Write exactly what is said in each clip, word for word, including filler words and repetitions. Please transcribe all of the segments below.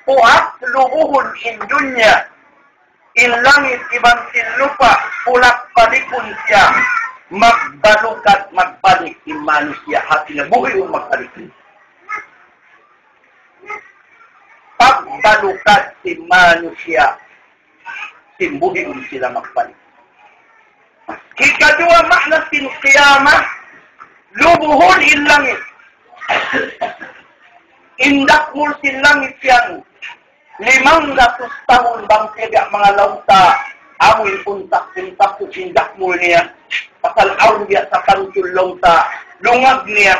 Puas lubuhun in dunya, in langit iban sin lupa', puas palikun siya, magbalukat, magbalik in manusiya', hati niya buhiun magbalik. Pagbalukat sin manusiya', sin buhiun sila magbalik. Hikaduwa maana sin qiyamah, lubuhun in langit. In dakmul sin langit yan, limanggatus tahun bang siya manga laung ta, amu in untak-untak in dakmul niya. Pasal awn biya' sa kantul laung ta, lungag niya.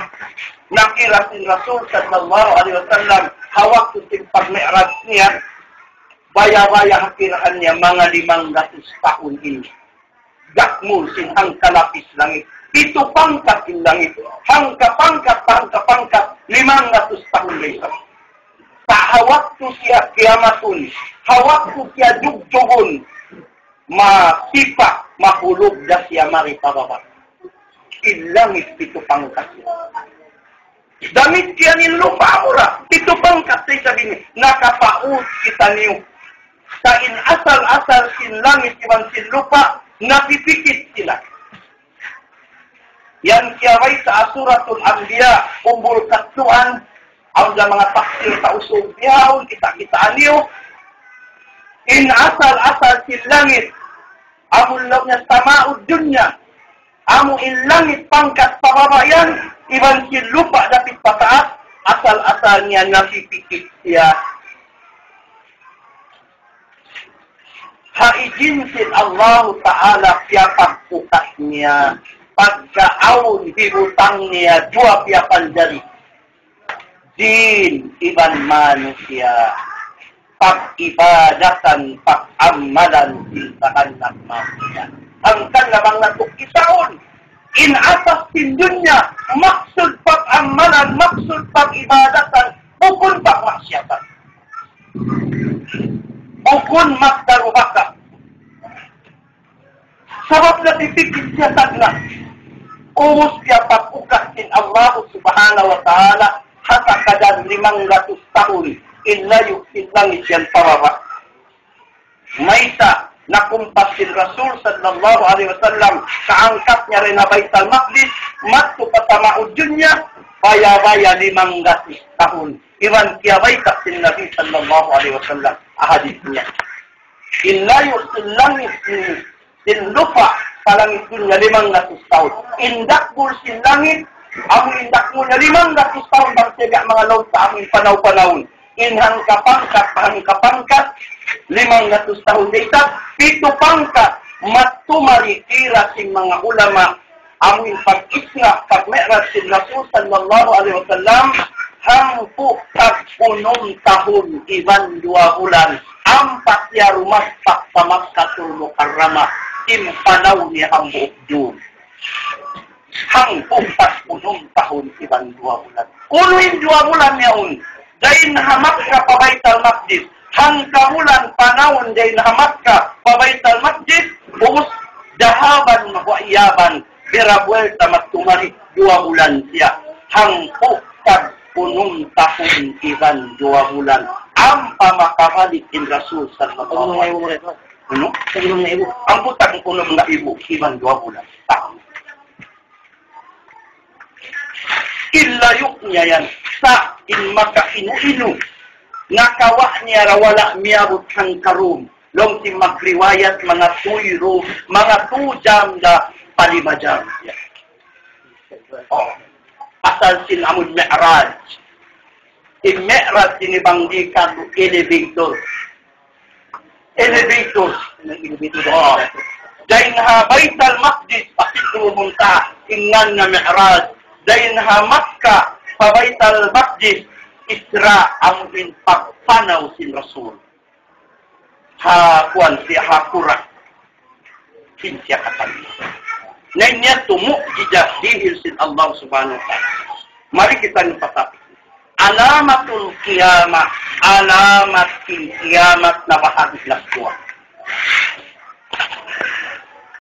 Nakira sin Rasul sallallahu alayhi wasallam, ha waktu sin pag-mi'raj niya, baya-baya ha kirahan niya manga limanggatus tahun ini. Dakmul sin hangka lapis langit. Pitu pangkat in langit. Hangka pangkat, hangka pangkat, limanggatus tahun da isab. Sa' ha waktu siya kiyamatun, ha waktu siya jugjugun, masipa', mahulug da siya mari pa baba'. In langit pitu pangkat. Damikkiyan in lupa' mura, pitu pangkat sa isab ini, nakapaut kitaniyu. Sa' in asal-asal sin langit iban sin lupa', napipikit sila. Yan kiyabayta' ha Suratul Anbiya, umbul katluan, awn da manga tafsir tausug, bihaun kita, kita aniyu. In asal-asal sin langit, amun laung niya sama'ud dunya, amu in langit pangkat pababa' yan, iban sin lupa' dapit pataas, asal-asal niya napipikit siya. Ha ijin sin Allahu Ta'ala piyapagpukat niya, pagka awn hibutang niya, duwa piyapanjari. Jin iban manusiya', pag-ibadatan, pag-amalan, sin tanan manusiya'. Hangkan na bang natu' kitaun, in atas sin dunya, maksud pag-amalan, maksud pag-ibadatan, bukun pagmaksiyatan. Bukun magdarubaka. Sabab napipikit siya tagna'. Ubus siya pagpukat sin Allah Subhanahu wa Ta'ala, ha sakadar limanggatus tahun, in layu' sin langit yan pababa'. Mayta', nakumpas sin Rasul sallallahu alayhi wasallam, kaangkat niya dayn ha Baytal Maqdis, madtu pa sama'ud dunya, baya-baya limanggatus tahun. Iban kiyabayta' sin Nabi sallallahu alayhi wasallam, ha hadith niya. In layu' sin langit sin, sin lupa' pa langit dunya limanggatus tahun. In dakmul sin langit, amu in dakmul niya limanggatus tahun, bang siya manga laung ta amu in panaw-panawun. In hangka pangkat, hangka pangkat, limanggatus tahun da isab, pitu pangkat, madtu mari kira sin manga ulama, amu in pag-Isra, pag-Mi'raj sin Rasul sallallahu alayhi wasallam, hangpu' tag unum tahun iban duwa bulan, ampa siya rumagpak pa Makkatul Mukarramah, in panaw niya hambuuk duun. Hangpu' tag unum tahun iban duwa bulan. Unu in duwa bulan yaun? Dayn ha Makka pa Baytal Maqdis. Hangka bulan panawun dayn ha Makka pa Baytal Maqdis. Ubus, dhahaban wa iyaban. Bira buwelta madtu mari, duwa bulan siya. Hangpu' tag unum tahun iban duwa bulan. Ampa makabalik in Rasul sallallahu alayhi wasallam. Unu? Hangpu' tag unum ngaibu iban duwa bulan. Tahun. In layu' niya yan, sa' in makainu-inu, nakawa' niya ra wala' miyabut hangkarum. Laung sin magriwayat, manga tuyru, manga tu jam da pa lima jam. Oh. Asal sin amun Mi'raj. In Mi'raj ini bang di ka elevator. Elevator. Oh. Dayn ha Baytal Maqdis, pa Sidratul Muntaha, in ngan na Mi'raj. Dayn ha Makka, pa Baytal Maqdis, Isra, amu in pagpanaw sin Rasul. Ha, kuwan, siya ha Qura. Sin siya katan. Na in yadtu mu'jizat dihil sin Allah Subhanahu wa Ta'ala. Mari kita ni pasapit. Alamatul qiyamah, alamat sin kiyamat na bahagi' lagguwa'.